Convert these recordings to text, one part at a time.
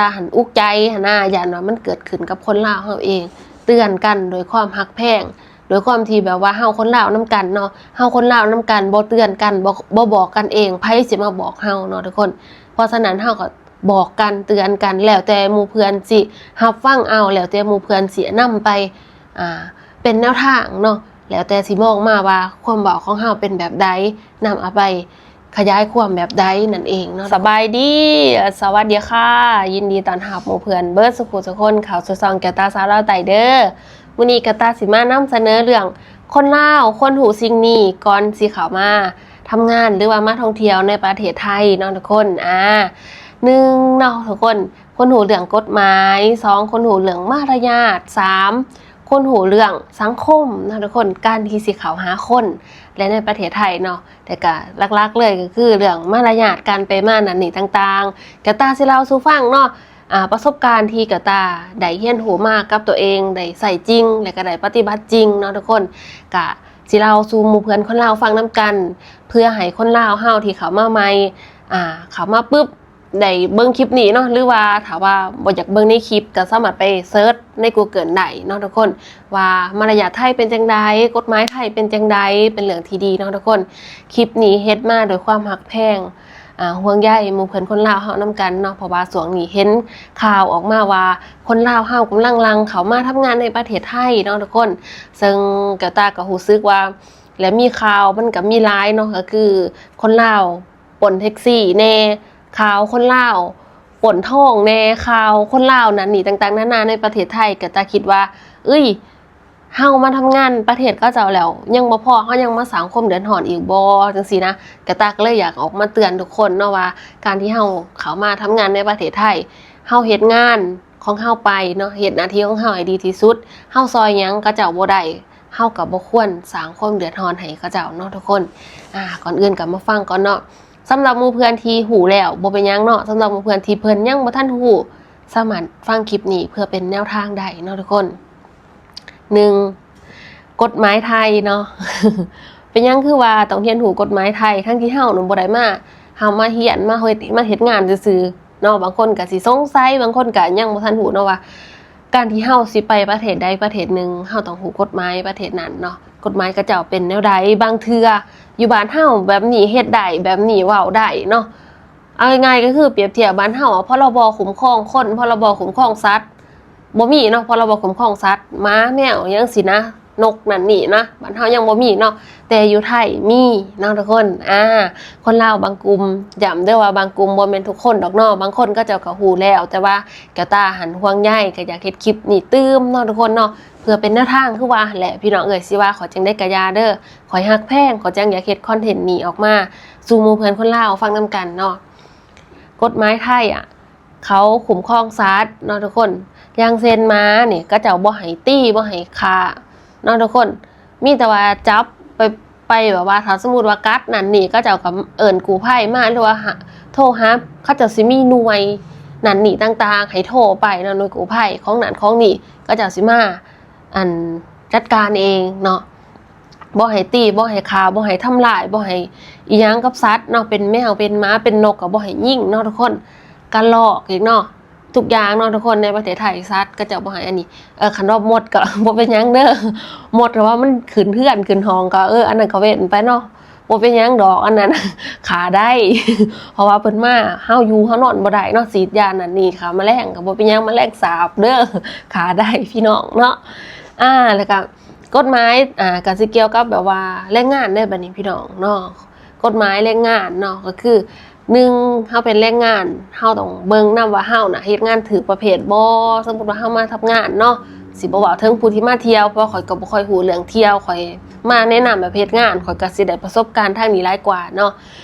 ຕາຫັ້ນອຸກໃຈຫັ້ນນະ ຢ້ານວ່າມັນເກີດຂຶ້ນກັບຄົນລາວເຮົາເອງ. ເຕືອນກັນໂດຍຄວາມຮັກແພງ ໂດຍຄວາມທີ່ແບບວ່າເຮົາຄົນລາວນຳກັນເນາະ ເຮົາຄົນລາວນຳກັນ ບໍ່ເຕືອນກັນ ບໍ່ ບໍ່ບອກກັນເອງ ໃຜຊິມາບອກເຮົາເນາະທຸກຄົນ. ເພາະສະນັ້ນເຮົາກໍບອກກັນ ເຕືອນກັນ ແລ້ວແຕ່ໝູ່ເພື່ອນຊິຮັບຟັງເອົາ ແລ້ວແຕ່ໝູ່ເພື່ອນຊິນຳໄປ ອ່າ ເປັນແນວທາງເນາະ ແລ້ວແຕ່ຊິມອງມາວ່າຄວາມເວົ້າຂອງເຮົາເປັນແບບໃດ ນຳເອົາໄປຂະຫຍາຍຄວາມແບບໃດນັ້ນເອງເນາະ. ສະບາຍດີ ສະຫວັດດີຄ່ະ ຍິນດີຕ້ອນຮັບໝູ່ເພື່ອນເບິດສູ່ຜູ້ສູ່ຄົນເຂົ້າສູ່ຊ່ອງແກ້ວຕາສາວລາວໃຕ້ເດີ. ມື້ນີ້ແກ້ວຕາຊິມານຳສະເໜີເລື່ອງຄົນລາວຄວນຮູ້ສິ່ງນີ້ກ່ອນຊິເຂົ້າມາທຳງານ ຫຼືວ່າມາທ່ອງທ່ຽວໃນປະເທດໄທເນາະທຸກຄົນ. ອ່າ ໜຶ່ງເນາະທຸກຄົນ ຄົນຮູ້ເລື່ອງກົດໝາຍ, ສອງ ຄົນຮູ້ເລື່ອງມາລະຍາດ, ສາມ ຄົນຮູ້ເລື່ອງສັງຄົມເນາະທຸກຄົນ ການທີ່ຊິເຂົ້າຫາຄົນ ແລະ ໃນປະເທດໄທເນາະ. ແຕ່ກະຫຼັກໆເລີຍກໍຄືເລື່ອງມາລະຍາດ ການໄປມານັ້ນນີ້ຕ່າງໆ ກະຕາຊິເລົ່າສູ່ຟັງເນາະ. ອ່າ ປະສົບການທີ່ກະຕາໄດ້ຮຽນຮູ້ມາກັບຕົວເອງ ໄດ້ໃຊ້ຈິງ ແລະ ກະໄດ້ປະຕິບັດຈິງເນາະທຸກຄົນ. ກະຊິເລົ່າສູ່ໝູ່ເພື່ອນຄົນລາວຟັງນຳກັນ ເພື່ອໃຫ້ຄົນລາວເຮົາທີ່ເຂົ້າມາໃໝ່ ອ່າ ເຂົ້າມາປຶບ ໄດ້ເບິ່ງຄລິບນີ້ເນາະ ຫຼືວ່າຖ້າວ່າບໍ່ຢາກເບິ່ງໃນຄລິບ ກໍສາມາດໄປເສີດໃນ Google ໄດ້ເນາະທຸກຄົນ ວ່າມາລະຍາດໄທເປັນຈັ່ງໃດ ກົດໝາຍໄທເປັນຈັ່ງໃດ ເປັນເລື່ອງທີ່ດີເນາະທຸກຄົນ. ຄລິບນີ້ເຮັດມາດ້ວຍຄວາມຮັກແພງ ອ່າ ຫ່ວງໃຍໝູ່ເພື່ອນຄົນລາວເຮົານຳກັນເນາະ ເພາະວ່າຊ່ວງນີ້ເຫັນຂ່າວອອກມາວ່າ ຄົນລາວເຮົາກຳລັງຫຼັ່ງເຂົ້າມາທຳງານໃນປະເທດໄທເນາະທຸກຄົນ. ເຊິ່ງແກ້ວຕາກໍຮູ້ສຶກວ່າ ແລະ ມີຂ່າວມັນກໍມີຫຼາຍເນາະ ກໍຄືຄົນລາວ ປົນແທັກຊີແດ່ ຂ່າວຄົນລາວປົນທອງແດ່ ຂ່າວຄົນລາວນັ້ນນີ້ຕ່າງໆນານາໃນປະເທດໄທ. ກໍຕາຄິດວ່າ ເອີຍ ເຮົາມາທຳງານປະເທດເຂົາເຈົ້າແລ້ວຍັງບໍ່ພໍ ເຮົາຍັງມາສ້າງຄວາມເດືອດຮ້ອນອີກບໍ່ ຈັ່ງຊີ້ນະ. ກະຕາກໍເລີຍຢາກອອກມາເຕືອນທຸກຄົນເນາະວ່າ ການທີ່ເຮົາເຂົ້າມາທຳງານໃນປະເທດໄທ ເຮົາເຮັດງານຂອງເຮົາໄປເນາະ ເຮັດໜ້າທີ່ຂອງເຮົາໃຫ້ດີທີ່ສຸດ ເຮົາຊ່ອຍຫຍັງເຂົາເຈົ້າບໍ່ໄດ້ ເຮົາກໍບໍ່ຄວນສ້າງຄວາມເດືອດຮ້ອນໃຫ້ເຂົາເຈົ້າເນາະທຸກຄົນ. ອ່າ ກ່ອນອື່ນກໍມາຟັງກ່ອນເນາະ. ສຳລັບໝູ່ເພື່ອນທີ່ຮູ້ແລ້ວບໍ່ເປັນຫຍັງເນາະ ສຳລັບໝູ່ເພື່ອນທີ່ເພິ່ນຍັງບໍ່ທັນຮູ້ ສາມາດຟັງຄລິບນີ້ເພື່ອເປັນແນວທາງໄດ້ເນາະທຸກຄົນ. ໜຶ່ງ ກົດໝາຍໄທເນາະ ເປັນຫຍັງຄືວ່າຕ້ອງຮຽນຮູ້ກົດໝາຍໄທ ທັງທີ່ເຮົານັ້ນບໍ່ໄດ້ມາ ເຮົາມາຮຽນ ມາເຮັດ ມາເຮັດງານຊື່ໆເນາະ. ບາງຄົນກໍຊິສົງໄສ ບາງຄົນກໍຍັງບໍ່ທັນຮູ້ເນາະວ່າ ການທີ່ເຮົາຊິໄປປະເທດໃດປະເທດໜຶ່ງ ເຮົາຕ້ອງຮູ້ກົດໝາຍປະເທດນັ້ນເນາະ ກົດໝາຍເຂົາເຈົ້າເປັນແນວໃດ. ບາງເທື່ອຢູ່ບ້ານເຮົາແບບນີ້ເຮັດໄດ້ ແບບນີ້ເວົ້າໄດ້ເນາະ. ເອົາງ່າຍໆກໍຄືປຽບທຽບບ້ານເຮົາ ພະລະບໍຄຸ້ມຄອງຄົນ ພະລະບໍຄຸ້ມຄອງສັດ ບໍ່ມີເນາະ ພະລະບໍຄຸ້ມຄອງສັດ ໝາແມວຫຍັງຊີ້ນະ ນົກນັ້ນນີ້ນະ ບ້ານເຮົາຍັງບໍ່ມີເນາະ ແຕ່ຢູ່ໄທມີເນາະທຸກຄົນ. ອ່າ ຄົນລາວບາງກຸ່ມ ຢ້ຳເດີວ່າບາງກຸ່ມ ບໍ່ແມ່ນທຸກຄົນດອກເນາະ ບາງຄົນເຂົາເຈົ້າກໍຮູ້ແລ້ວ ແຕ່ວ່າກະຕາຫັ້ນຫ່ວງໃຍ ກໍຢາກເຮັດຄລິບນີ້ຕື່ມເນາະທຸກຄົນເນາະ ເພື່ອເປັນແນວທາງ ຄືວ່າຫັ້ນແຫຼະ ພີ່ນ້ອງເອີຍ. ຊິວ່າຂ້ອຍຈັ່ງໃດກໍຢ່າເດີ ຂ້ອຍຮັກແພງ ຂ້ອຍຈັ່ງຢາກເຮັດຄອນເທັນນີ້ອອກມາສູ່ໝູ່ເພື່ອນຄົນລາວຟັງນຳກັນເນາະ. ກົດໝາຍໄທອະ ເຂົາຄຸ້ມຄອງສັດເນາະທຸກຄົນ ຢ່າງເຊັ່ນໝານີ້ ເຂົາເຈົ້າບໍ່ໃຫ້ຕີ ບໍ່ໃຫ້ຂ້າເນາະທຸກຄົນ ມີແຕ່ວ່າຈັບໄປ ໄປແບບວ່າ ຖ້າສົມມຸດວ່າກັດນັ້ນນີ້ ເຂົາເຈົ້າກໍເອີ້ນກູ້ໄພມາ ຫຼືວ່າໂທຫາ ເຂົາເຈົ້າຊິມີໜ່ວຍນັ້ນນີ້ຕ່າງໆ ໃຫ້ໂທໄປເນາະ ໜ່ວຍກູ້ໄພຂອງນັ້ນຂອງນີ້ ເຂົາເຈົ້າຊິມາ ອັນ ຈັດການເອງເນາະ. ບໍ່ໃຫ້ຕີ ບໍ່ໃຫ້ຂ້າ ບໍ່ໃຫ້ທຳລາຍ ບໍ່ໃຫ້ອີ່ຫຍັງກັບສັດເນາະ ເປັນແມວ ເປັນໝາ ເປັນນົກ ກໍບໍ່ໃຫ້ຍິງເນາະທຸກຄົນ. ກະລອກອີກເນາະ ທຸກຢ່າງເນາະທຸກຄົນ ໃນປະເທດໄທ ສັດເຂົາເຈົ້າບໍ່ໃຫ້ອັນນີ້. ເອີ ຄັນວ່າມົດກໍບໍ່ເປັນຫຍັງເດີ ມົດກໍວ່າມັນຂຶ້ນເຮືອນຂຶ້ນຫ້ອງ ກໍ ເອີ ອັນນັ້ນກໍເວັ້ນໄປເນາະ ບໍ່ເປັນຫຍັງດອກ ອັນນັ້ນຂ້າໄດ້ ເພາະວ່າເພິ່ນມາ ເຮົາຢູ່ເຮົານອນບໍ່ໄດ້ເນາະ ສີດຢານັ້ນນີ້ ຂ້າມະແລງກໍບໍ່ເປັນຫຍັງ ມະແລງສາບເດີ ຂ້າໄດ້ພີ່ນ້ອງເນາະ. ອ່າ ແລ້ວກໍ ກົດໝາຍ ອ່າ ກໍຊິກ່ຽວກັບແບບວ່າແຮງງານເດ້ ບັດນີ້ພີ່ນ້ອງເນາະ ກົດໝາຍແຮງງານເນາະ ກໍຄື ໜຶ່ງ ເຮົາເປັນແຮງງານ ເຮົາຕ້ອງເບິ່ງນຳວ່າເຮົານະເຮັດງານຖືກປະເພດບໍ່. ສົມມຸດວ່າເຮົາມາທຳງານເນາະ ຊິບໍ່ເວົ້າເຖິງຜູ້ທີ່ມາທ່ຽວ ເພາະຂ້ອຍກໍບໍ່ຄ່ອຍຮູ້ເລື່ອງທ່ຽວ ຂ້ອຍມາແນະນຳແບບເຮັດງານ ຂ້ອຍກໍຊິໄດ້ປະສົບການທາງນີ້ຫຼາຍກວ່າເນາະ.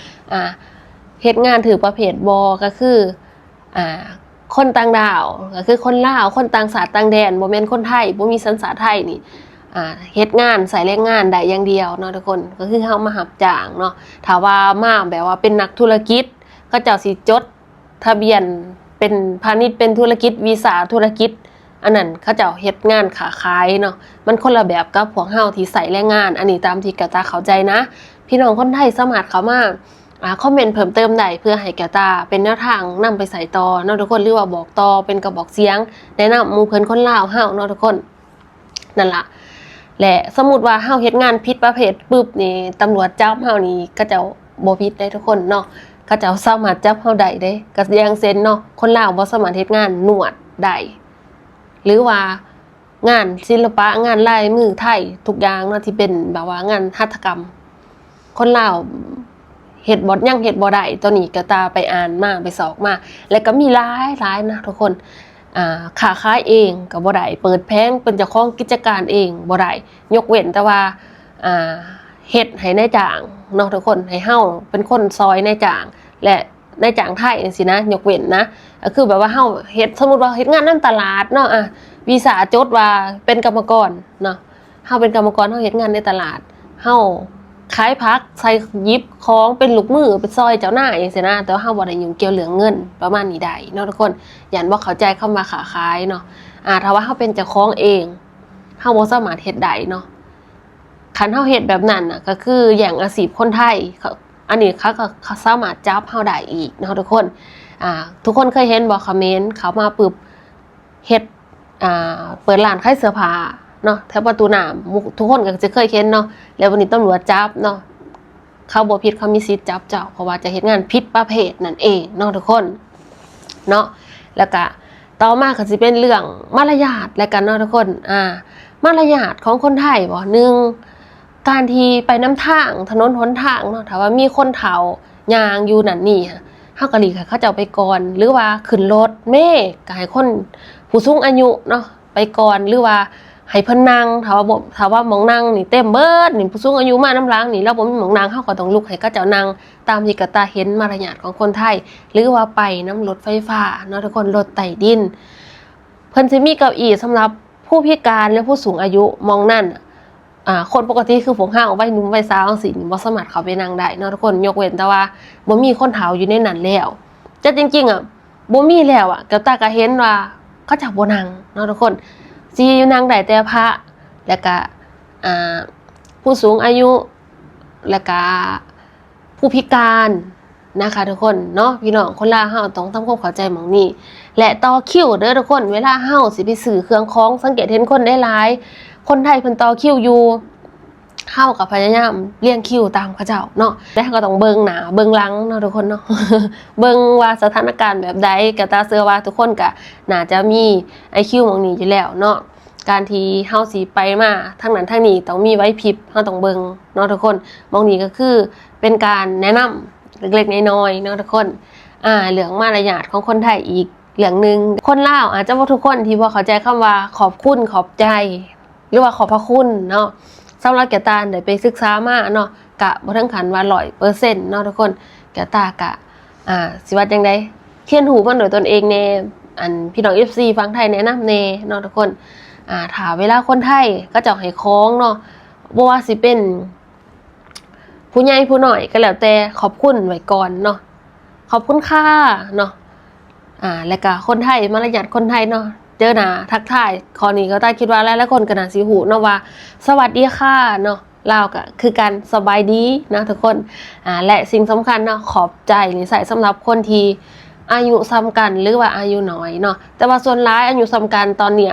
ອ່າ ເຮັດງານຖືກປະເພດບໍ່ ກໍຄື ອ່າ ຄົນຕ່າງດ້າວ ກໍຄືຄົນລາວ ຄົນຕ່າງຊາດຕ່າງແດນ ບໍ່ແມ່ນຄົນໄທ ບໍ່ມີສັນຊາດໄທນີ້ ອ່າ ເຮັດງານໃຊ້ແຮງງານໄດ້ຢ່າງດຽວເນາະທຸກຄົນ ກໍຄືເຮົາມາຮັບຈ້າງເນາະ. ຖ້າວ່າມາແບບວ່າເປັນນັກທຸລະກິດ ເຂົາເຈົ້າຊິຈົດທະບຽນເປັນພານິດ ເປັນທຸລະກິດ ວີຊາທຸລະກິດ ອັນນັ້ນເຂົາເຈົ້າເຮັດງານຄ້າຂາຍເນາະ ມັນຄົນລະແບບກັບພວກເຮົາທີ່ໃຊ້ແຮງງານ. ອັນນີ້ຕາມທີ່ກະຕາເຂົ້າໃຈນະ ພີ່ນ້ອງຄົນໄທສາມາດເຂົ້າມາ ອ່າ ຄອມເມັນເພີ່ມເຕີມໄດ້ ເພື່ອໃຫ້ແກ້ວຕາເປັນແນວທາງນຳໄປໃຊ້ຕໍ່ເນາະທຸກຄົນ ຫຼືວ່າບອກຕໍ່ເປັນກະບອກສຽງ ແນະນຳໝູ່ເພື່ອນຄົນລາວເຮົາເນາະທຸກຄົນ. ນັ້ນລະ ແລະ ສົມມຸດວ່າເຮົາເຮັດງານຜິດປະເພດປຶບນີ້ ຕຳຫຼວດຈັບເຮົານີ້ ເຂົາເຈົ້າບໍ່ຜິດເດ້ທຸກຄົນເນາະ ເຂົາເຈົ້າສາມາດຈັບເຮົາໄດ້ເດ້. ກະຢ່າງເຊັ່ນເນາະ ຄົນລາວບໍ່ສາມາດເຮັດງານນວດໄດ້ ຫຼືວ່າງານສິລະປະ ງານລາຍມືໄທ ທຸກຢ່າງເນາະ ທີ່ເປັນແບບວ່າງານຫັດຖະກຳ ຄົນລາວເຮັດບໍ່ ຍັງເຮັດບໍ່ໄດ້. ໂຕນີ້ກະຕາໄປອ່ານມາ ໄປຊອກມາ ແລະກະມີຫຼາຍໆນະທຸກຄົນ. ອ່າ ຄ້າຂາຍເອງກະບໍ່ໄດ້ ເປີດແຜງເປັນເຈົ້າຂອງກິດຈະການເອງບໍ່ໄດ້ ຍົກເວັ້ນແຕ່ວ່າ ອ່າ ເຮັດໃຫ້ນາຍຈ້າງເນາະທຸກຄົນ ໃຫ້ເຮົາເປັນຄົນຊ່ອຍນາຍຈ້າງ ແລະ ນາຍຈ້າງໄທຈັ່ງຊີ້ນະ ຍົກເວັ້ນນະ ກະຄືແບບວ່າເຮົາເຮັດ ສົມມຸດວ່າເຮັດງານນຳຕະຫຼາດເນາະ ອ່າ ວີຊາຈົດວ່າເປັນກຳມະກອນເນາະ ເຮົາເປັນກຳມະກອນ ເຮົາເຮັດງານໃນຕະຫຼາດ ເຮົາຂາຍຜັກ ໃສ່ ຫຍິບຂອງ ເປັນລູກມື ໄປຊ່ອຍເຈົ້ານາຍຈັ່ງຊີ້ນະ ແຕ່ວ່າເຮົາບໍ່ໄດ້ຫຍຸ້ງກ່ຽວເລື່ອງເງິນ ປະມານນີ້ໄດ້ເນາະທຸກຄົນ. ຢ້ານບໍ່ເຂົ້າໃຈຄຳວ່າຄ້າຂາຍເນາະ. ອ່າ ຖ້າວ່າເຮົາເປັນເຈົ້າຂອງເອງ ເຮົາບໍ່ສາມາດເຮັດໄດ້ເນາະ. ຄັນເຮົາເຮັດແບບນັ້ນນະ ກະຄືແຍ່ງອາຊີບຄົນໄທ ເຂົາ ອັນນີ້ເຂົາກະ ເຂົາສາມາດຈັບເຮົາໄດ້ອີກເນາະທຸກຄົນ. ອ່າ ທຸກຄົນເຄີຍເຫັນບໍ່ ຂະເໝນເຂົ້າມາປຶບ ເຮັດ ອ່າ ເປີດຮ້ານຂາຍເສື້ອຜ້າເນາະ ແຖວປະຕູນ້ຳ ໝູ່ ທຸກຄົນກະຈະເຄີຍເຫັນເນາະ ແລ້ວບາດນີ້ຕຳຫຼວດຈັບເນາະ. ເຂົາບໍ່ຜິດ ເຂົາມີສິດຈັບເຈົ້າ ເພາະວ່າເຈົ້າເຮັດງານຜິດປະເພດນັ້ນເອງເນາະທຸກຄົນເນາະ. ແລ້ວກະຕໍ່ມາກະຊິເປັນເລື່ອງມາລະຍາດແລ້ວກັນເນາະທຸກຄົນ. ອ່າ ມາລະຍາດຂອງຄົນໄທບໍ ໜຶ່ງ ການທີ່ໄປນຳທາງ ຖະໜົນຫົນທາງເນາະ ຖ້າວ່າມີຄົນເຖົ້າຍ່າງຢູ່ນັ້ນນີ້ ເຮົາກະຫຼີກໃຫ້ເຂົາເຈົ້າໄປກ່ອນ ຫຼືວ່າຂຶ້ນລົດເມກະໃຫ້ຄົນ ຜູ້ສູງອາຍຸເນາະ ໄປກ່ອນ ຫຼືວ່າໃຫ້ເພິ່ນນັ່ງ ຖ້າວ່າບໍ່ ຖ້າວ່າໝ່ອງນັ່ງນີ້ເຕັມເບີດນີ້ ຜູ້ສູງອາຍຸມານຳຫຼັງນີ້ ລາວບໍ່ມີໝ່ອງນັ່ງ ເຮົາກະຕ້ອງລຸກໃຫ້ເຂົາເຈົ້ານັ່ງ ຕາມທີ່ກະຕາເຫັນມາລະຍາດຂອງຄົນໄທ. ຫຼືວ່າໄປນຳລົດໄຟຟ້າເນາະທຸກຄົນ ລົດໃຕ້ດິນ ເພິ່ນຊິມີເກົ້າອີ່ສຳລັບຜູ້ພິການ ແລະ ຜູ້ສູງອາຍຸໝ່ອງນັ້ນ. ອ່າ ຄົນປົກກະຕິຄືພວກເຮົາ ໄວໜຸ່ມໄວສາວຈັ່ງຊີ້ນີ້ ບໍ່ສາມາດເຂົ້າໄປນັ່ງໄດ້ເນາະທຸກຄົນ ຍົກເວັ້ນແຕ່ວ່າບໍ່ມີຄົນເຖົ້າຢູ່ໃນນັ້ນແລ້ວ. ແຕ່ຈິງໆ ອະ ບໍ່ມີແລ້ວອະ ກະຕາກະເຫັນວ່າເຂົາເຈົ້າບໍ່ນັ່ງເນາະທຸກຄົນ ຊິນັ່ງໄດ້ແຕ່ພະ ແລະກະ ອ່າ ຜູ້ສູງອາຍຸ ແລະກະ ຜູ້ພິການນະຄະທຸກຄົນເນາະ. ພີ່ນ້ອງຄົນລາວເຮົາຕ້ອງທຳຄວາມເຂົ້າໃຈໝ່ອງນີ້ ແລະຕໍ່ຄິວເດີທຸກຄົນ. ເວລາເຮົາຊິໄປຊື້ເຄື່ອງຂອງ ສັງເກດເຫັນຄົນຫຼາຍໆ ຄົນໄທເພິ່ນຕໍ່ຄິວຢູ່ ເຮົາກະພະຍາຍາມລຽງຄິວຕາມເຂົາເຈົ້າເນາະ ແຕ່ເຮົາກະຕ້ອງເບິ່ງໜ້າເບິ່ງຫຼັງເນາະທຸກຄົນເນາະ ເບິ່ງວ່າສະຖານະການແບບໃດ. ກະຕາເຊື່ອວ່າທຸກຄົນກະໜ້າຈະມີໄອຄິວໝ່ອງນີ້ຢູ່ແລ້ວເນາະ. ການທີ່ເຮົາຊິໄປມາທາງນັ້ນທາງນີ້ ຕ້ອງມີໄຫວພິບ ເຮົາຕ້ອງເບິ່ງເນາະທຸກຄົນ. ໝ່ອງນີ້ກະຄືເປັນການແນະນຳເລັກໆນ້ອຍໆເນາະທຸກຄົນ. ອ່າ ເລື່ອງມາລະຍາດຂອງຄົນໄທອີກເລື່ອງໜຶ່ງ ຄົນລາວອາດຈະບໍ່ທຸກຄົນທີ່ບໍ່ເຂົ້າໃຈຄຳວ່າຂອບຄຸນ ຂອບໃຈ ຫຼືວ່າຂອບພະຄຸນເນາະ. ສຳລັບແກ້ວຕາໄດ້ໄປສຶກສາມາເນາະ ກະບໍ່ເຖິງຂັ້ນວ່າຮ້ອຍເປີເຊັນເນາະທຸກຄົນ. ແກ້ວຕາກະ ອ່າ ຊິວ່າຈັ່ງໃດ ຮຽນຮູ້ມັນດ້ວຍຕົນເອງແດ່ ອັນ ພີ່ນ້ອງເອັຟຊີຝັ່ງໄທແນະນຳແດ່ເນາະທຸກຄົນ. ອ່າ ຖ້າເວລາຄົນໄທເຂົາເຈົ້າໃຫ້ຂອງເນາະ ບໍ່ວ່າຊິເປັນຜູ້ໃຫຍ່ຜູ້ນ້ອຍກະແລ້ວແຕ່ ຂອບຄຸນໄວ້ກ່ອນເນາະ ຂອບຄຸນຄ່າເນາະ. ອ່າ ແລະກະຄົນໄທ ມາລະຍາດຄົນໄທເນາະ ເຈີໜ້າທັກທາຍ ຂໍ້ນີ້ກະຕາຄິດວ່າຫຼາຍໆຄົນກະໜ້າຊິຮູ້ເນາະວ່າ ສະຫວັດດີຄ່າເນາະ ລາວກະຄືກັນ ສະບາຍດີເນາະທຸກຄົນ. ອ່າ ແລະສິ່ງສຳຄັນເນາະ ຂອບໃຈນີ້ໃຊ້ສຳລັບຄົນທີ່ອາຍຸສ່ຳກັນ ຫຼືວ່າອາຍຸນ້ອຍເນາະ. ແຕ່ວ່າສ່ວນຫຼາຍອາຍຸສ່ຳກັນຕອນນີ້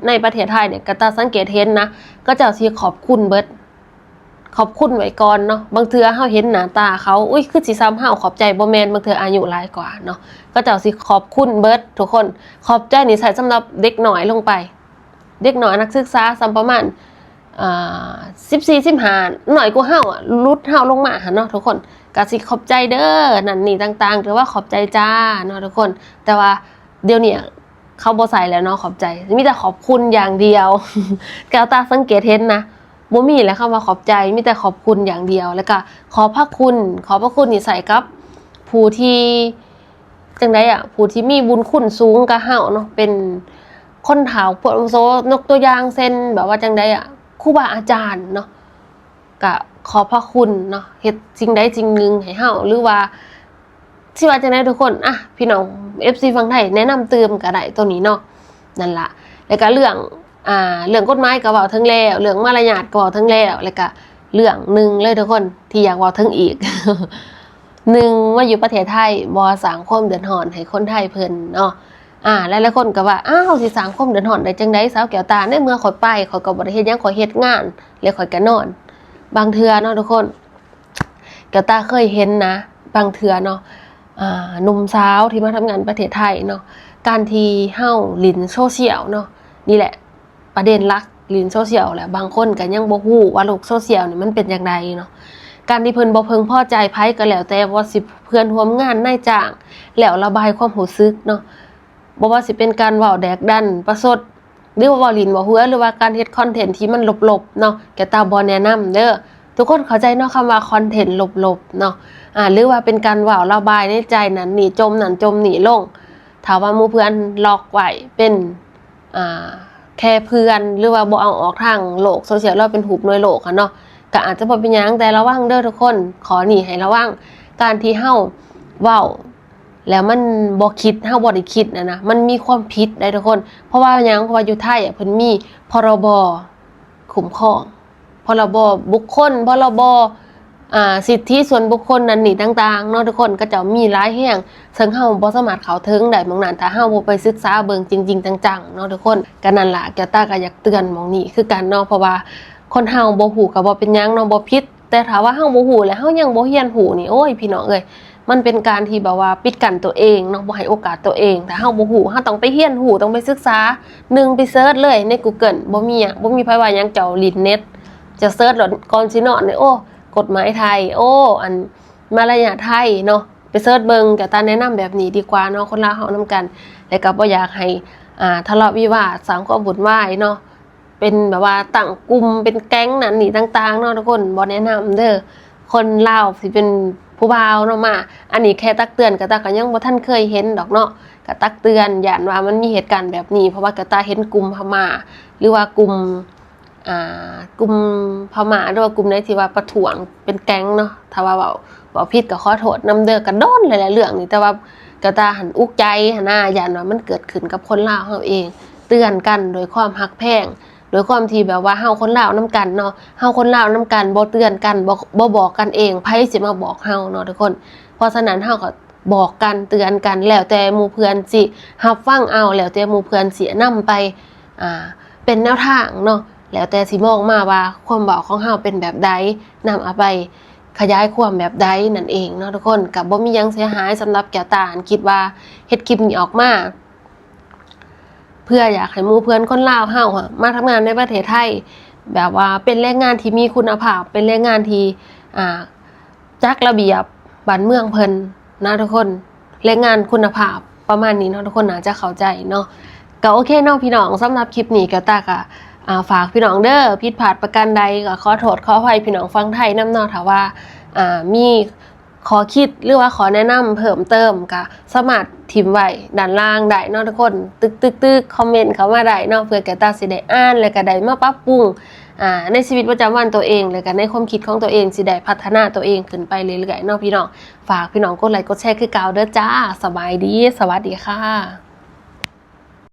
ໃນປະເທດໄທນີ້ ກະຕາສັງເກດເຫັນນະ ເຂົາເຈົ້າຊິຂອບຄຸນເບິດ ຂອບຄຸນໄວ້ກ່ອນເນາະ. ບາງເທື່ອເຮົາເຫັນໜ້າຕາເຂົາ ອຸ້ຍ ຄືຊິສ່ຳເຮົາ ຂອບໃຈ ບໍ່ແມ່ນ ບາງເທື່ອອາຍຸຫຼາຍກວ່າເນາະ ເຂົາເຈົ້າຊິຂອບຄຸນເບິດທຸກຄົນ. ຂອບໃຈນີ້ໃຊ້ສຳລັບເດັກນ້ອຍລົງໄປ ເດັກນ້ອຍນັກສຶກສາສ່ຳປະມານ ອ່າ ສິບສີ່ ສິບຫ້າ ນ້ອຍກວ່າເຮົາອະ ຫຼຸດເຮົາລົງມາຫັ້ນເນາະທຸກຄົນ ກະຊິຂອບໃຈເດີ ນັ້ນນີ້ຕ່າງໆ ຫຼືວ່າຂອບໃຈຈ້າເນາະທຸກຄົນ. ແຕ່ວ່າດຽວນີ້ ເຂົາບໍ່ໃຊ້ແລ້ວເນາະ ຂອບໃຈ ມີແຕ່ຂອບຄຸນຢ່າງດຽວ. ແກ້ວຕາສັງເກດເຫັນນະ ບໍ່ມີແລ້ວຄຳວ່າຂອບໃຈ ມີແຕ່ຂອບຄຸນຢ່າງດຽວ. ແລ້ວກະຂອບພະຄຸນ ຂອບພະຄຸນນີ້ໃຊ້ກັບຜູ້ທີ່ ຈັ່ງໃດອະ ຜູ້ທີ່ມີບຸນຄຸນສູງກະເຮົາເນາະ ເປັນຄົນເຖົ້າຜູ້ອາວຸໂສ ຍົກຕົວຢ່າງເຊັ່ນ ແບບວ່າຈັ່ງໃດອະ ຄູບາອາຈານເນາະ ກະຂອບພະຄຸນເນາະ ເຮັດສິ່ງໃດສິ່ງໜຶ່ງໃຫ້ເຮົາ ຫຼືວ່າ ຊິວ່າຈັ່ງໃດທຸກຄົນ ອ່ະ ພີ່ນ້ອງເອັຟຊີຝັ່ງໄທແນະນຳຕື່ມກະໄດ້ໂຕນີ້ເນາະ. ນັ້ນລະ ແລ້ວກະເລື່ອງ ອ່າ ເລື່ອງກົດໝາຍກະເວົ້າເຖິງແລ້ວ ເລື່ອງມາລະຍາດກະເວົ້າເຖິງແລ້ວ ແລ້ວກະເລື່ອງໜຶ່ງເລີຍທຸກຄົນ ທີ່ຢາກເວົ້າເຖິງອີກ ໜຶ່ງ ມາຢູ່ປະເທດໄທບໍ່ສ້າງຄວາມເດືອດຮ້ອນໃຫ້ຄົນໄທເພິ່ນເນາະ. ອາ ຫຼາຍໆຄົນກໍວ່າ ອ້າວ ຊິສ້າງຄວາມເດືອດຮ້ອນໄດ້ຈັ່ງໃດສາວແກ້ວຕາ ໃນເມື່ອຂ້ອຍໄປ ຂ້ອຍກໍບໍ່ໄດ້ເຮັດຫຍັງ ຂ້ອຍເຮັດງານ ແລ້ວຂ້ອຍກໍນອນ. ບາງເທື່ອເນາະທຸກຄົນ ແກ້ວຕາເຄີຍເຫັນນະ ບາງເທື່ອເນາະ ອາ ໜຸ່ມສາວທີ່ມາທຳງານປະເທດໄທເນາະ ການທີ່ເຮົາຫຼິ້ນໂຊຊຽວເນາະ ນີ້ແຫຼະ ປະເດັນຫຼັກຫຼິ້ນໂຊຊຽວແຫຼະ ບາງຄົນກໍຍັງບໍ່ຮູ້ວ່າໂລກໂຊຊຽວນີ້ມັນເປັນຈັ່ງໃດເນາະ. ການທີ່ເພິ່ນບໍ່ເພິ່ງພໍໃຈໃຜກໍແລ້ວແຕ່ ບໍ່ວ່າຊິເພື່ອນຮ່ວມງານ ນາຍຈ້າງ ແລ້ວລະບາຍຄວາມຮູ້ສຶກເນາະ ບໍ່ວ່າຊິເປັນການເວົ້າແດກດັນປະຊົດ ຫຼືວ່າເວົ້າຫຼິ້ນເວົ້າຫົວ ຫຼືວ່າການເຮັດຄອນເທັນທີ່ມັນລົບໆເນາະ ແກ້ວຕາບໍ່ແນະນຳເດີ. ທຸກຄົນເຂົ້າໃຈເນາະ ຄຳວ່າຄອນເທັນລົບໆເນາະ ອາ ຫຼືວ່າເປັນການເວົ້າລະບາຍໃນໃຈນັ້ນນີ້ ຈົ່ມນັ້ນຈົ່ມນີ້ລົງ. ຖ້າວ່າໝູ່ເພື່ອນລັອກໄວ້ເປັນ ອ່າ ແຄ່ເພື່ອນ ຫຼືວ່າບໍ່ເອົາອອກທາງໂລກໂຊຊຽວ ຫຼືເປັນຮູບໜ່ວຍໂລກຫັ້ນເນາະ ກໍອາດຈະບໍ່ເປັນຫຍັງ ແຕ່ລະວັງເດີທຸກຄົນ ຂໍ້ນີ້ໃຫ້ລະວັງ. ການທີ່ເຮົາເວົ້າແລ້ວມັນບໍ່ຄິດ ເຮົາບໍ່ໄດ້ຄິດນະນະ ມັນມີຄວາມຜິດໄດ໋ທຸກຄົນ. ເພາະວ່າຫຍັງ? ເພາະວ່າຢູ່ໄທອະ ເພິ່ນມີ ພຣບ ຄຸ້ມຄອງ ພຣບບຸກຄົນ ພຣບ ອ່າ ສິດທິສ່ວນບຸກຄົນນັ້ນນີ້ຕ່າງໆເນາະທຸກຄົນ ເຂົາເຈົ້າມີຫຼາຍແຮງ ເຊິ່ງເຮົາບໍ່ສາມາດເຂົ້າເຖິງໄດ້ໝ່ອງນັ້ນ ຖ້າເຮົາບໍ່ໄປສຶກສາເບິ່ງຈິງໆຈັງໆເນາະທຸກຄົນ. ກໍນັ້ນລະ ແກ້ວຕາກໍຢາກເຕືອນໝ່ອງນີ້ຄືກັນເນາະ ເພາະວ່າຄົນເຮົາບໍ່ຮູ້ກໍບໍ່ເປັນຫຍັງເນາະ ບໍ່ຜິດ ແຕ່ຖ້າວ່າເຮົາບໍ່ຮູ້ ແລະເຮົາຍັງບໍ່ຮຽນຮູ້ນີ້ ໂອ້ຍ ພີ່ນ້ອງເອີຍ ມັນເປັນການທີ່ແບບວ່າປິດກັ້ນຕົວເອງເນາະ ບໍ່ໃຫ້ໂອກາດຕົວເອງ. ຖ້າເຮົາບໍ່ຮູ້ ເຮົາຕ້ອງໄປຮຽນຮູ້ ຕ້ອງໄປສຶກສາ. ໜຶ່ງ ໄປເສີດເລີຍໃນ Google ບໍ່ມີຫຍັງ ບໍ່ມີໃຜວ່າຫຍັງ ເຈົ້າຫຼິ້ນເນັດ ເຈົ້າເສີດໂລດ ກ່ອນຊິນອນນີ້ ໂອ້ ກົດໝາຍໄທ ໂອ້ ອັນ ມາລະຍາດໄທເນາະ ໄປເສີດເບິ່ງ. ແກ້ວຕາແນະນຳແບບນີ້ດີກວ່າເນາະ ຄົນລາວເຮົານຳກັນ ແລະກໍບໍ່ຢາກໃຫ້ ອ່າ ທະເລາະວິວາດ ສ້າງຄວາມວຸ້ນວາຍເນາະ ເປັນແບບວ່າຕັ້ງກຸ່ມເປັນແກັງນັ້ນນີ້ຕ່າງໆເນາະທຸກຄົນ ບໍ່ແນະນຳເດີ. ຄົນລາວຊິເປັນຜູ້ບ່າວເນາະມາ ອັນນີ້ແຄ່ຕັກເຕືອນ ແກ້ວຕາກໍຍັງບໍ່ທັນເຄີຍເຫັນດອກເນາະ ກໍຕັກເຕືອນ ຢ້ານວ່າມັນມີເຫດການແບບນີ້ ເພາະວ່າແກ້ວຕາເຫັນກຸ່ມພະມ້າ ຫຼືວ່າກຸ່ມ ອ່າ ກຸ່ມພະມ້າ ຫຼືວ່າກຸ່ມໃດທີ່ວ່າປະທ້ວງເປັນແກັງເນາະ ຖ້າວ່າເວົ້າ ເວົ້າຜິດກໍຂໍໂທດນຳເດີ. ກໍດົນແລ້ວແຫຼະເລື່ອງນີ້ ແຕ່ວ່າແກ້ວຕາຫັ້ນອຸກໃຈຫັ້ນນາ ຢ້ານວ່າມັນເກີດຂຶ້ນກັບຄົນລາວເຮົາເອງ. ເຕືອນກັນໂດຍຄວາມຮັກແພງ ໂດຍຄວາມທີ່ແບບວ່າເຮົາຄົນລາວນຳກັນເນາະ ເຮົາຄົນລາວນຳກັນ ບໍ່ເຕືອນກັນ ບໍ່ ບໍ່ບອກກັນເອງ ໃຜຊິມາບອກເຮົາເນາະທຸກຄົນ. ເພາະສະນັ້ນເຮົາກໍບອກກັນ ເຕືອນກັນ ແລ້ວແຕ່ໝູ່ເພື່ອນຊິຮັບຟັງເອົາ ແລ້ວແຕ່ໝູ່ເພື່ອນຊິນຳໄປ ອ່າ ເປັນແນວທາງເນາະ ແລ້ວແຕ່ຊິມອງມາວ່າຄວາມເວົ້າຂອງເຮົາເປັນແບບໃດ ນຳເອົາໄປຂະຫຍາຍຄວາມແບບໃດນັ້ນເອງເນາະທຸກຄົນ. ກໍບໍ່ມີຫຍັງເສຍຫາຍ ສຳລັບແກ້ວຕາ ອັນຄິດວ່າເຮັດຄລິບນີ້ອອກມາ ເພື່ອຢາກໃຫ້ໝູ່ເພື່ອນຄົນລາວເຮົາມາທຳງານໃນປະເທດໄທ ແບບວ່າເປັນແຮງງານທີ່ມີຄຸນນະພາບ ເປັນແຮງງານທີ່ ອ່າ ຈັດລະບຽບບ້ານເມືອງເພິ່ນນະທຸກຄົນ ແຮງງານຄຸນນະພາບ ປະມານນີ້ເນາະ ທຸກຄົນໜ້າຈະເຂົ້າໃຈເນາະ. ກໍໂອເຄເນາະພີ່ນ້ອງ ສຳລັບຄລິບນີ້ແກ້ວຕາກໍ ອ່າ ຝາກພີ່ນ້ອງເດີ ຜິດພາດປະການໃດກໍຂໍໂທດຂໍອະໄພພີ່ນ້ອງຝັ່ງໄທນຳເນາະ. ຖ້າວ່າ ອ່າ ມີ ຂໍ້ຄິດ ຫຼືວ່າຂໍ້ແນະນຳເພີ່ມເຕີມ ກະສາມາດຖິ້ມໄວ້ດ້ານລ່າງໄດ້ເນາະທຸກຄົນ ຕຶກໆໆ ຄອມເມັນເຂົ້າມາໄດ້ເນາະ ເພື່ອແກ້ວຕາຊິໄດ້ອ່ານ ແລະກະໄດ້ມາປັບປຸງ ອ່າ ໃນຊີວິດປະຈຳວັນຕົວເອງ ແລະກະໃນຄວາມຄິດຂອງຕົວເອງ ຊິໄດ້ພັດທະນາຕົວເອງຂຶ້ນໄປເລື້ອຍໆເນາະພີ່ນ້ອງ. ຝາກພີ່ນ້ອງກົດໄລກົດແຊຄືເກົ່າເດີຈ້າ. ສະບາຍດີ ສະຫວັດດີຄ່ະ.